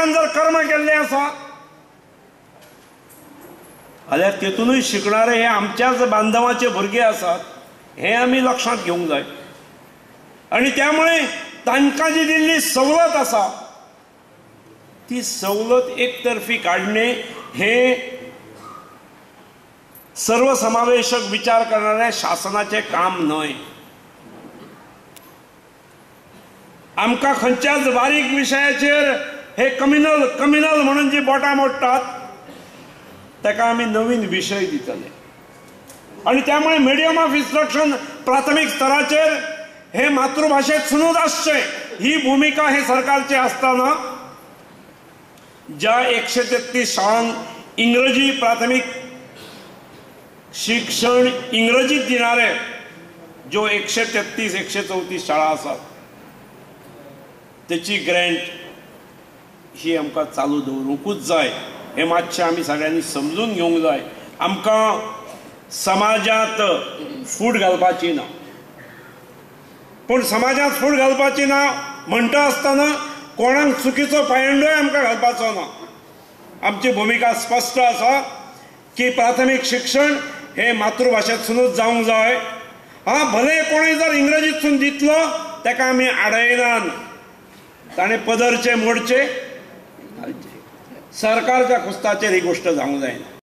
सरकारान जर कर्म केल्लें आसा जाल्यार तेतूनय शिकणारे हे आमच्याच बांधवाचे भुरगे आसात हें आमी लक्षांत घेवंक जाय. आनी त्यामुळे तांकां जी दिल्ली सवलत आसा ती सवलत एकतर्फी काडणे हे सर्वसमावेशक विचार करणाऱ्या शासनाचें काम न्हय. आमकां खंयच्याच बारीक विशयाचेर हे कम्युनल कम्युनल म्हणून जी बोटां मोडटात ताका आमी नवीन विशय दितले. आनी त्यामुळे मिडियम ऑफ इन्स्ट्रक्शन प्राथमीक स्तराचेर हे मातृभाशेंतसूनच आसचें ही भुमिका हे सरकारची आसतना ज्या 133 शाळांक इंग्रजी प्राथमीक शिक्षण इंग्रजीत दिणारे ज्यो 133 134 शाळा आसात तेची ग्रँट ही आमकां चालू दवरूंकूच जाय. हें मातशें आमी सगळ्यांनी समजून घेवंक जाय. आमकां समाजांत फूट घालपाची ना, पूण समाजांत फूट घालपाची ना म्हणटा आसतना कोणाक चुकीचो पायंडोय आमकां घालपाचो ना. आमची भुमिका स्पश्ट आसा की प्राथमीक शिक्षण हे मातृभाशेंतसूनच जावंक जाय. हा, भले कोणूय जर इंग्रजींतसून दितलो ताका आमी आडयनात, ताणें पदरचे मोडचे घालचे. सरकारच्या खुस्ताचेर ही गोश्ट जावंक जायना.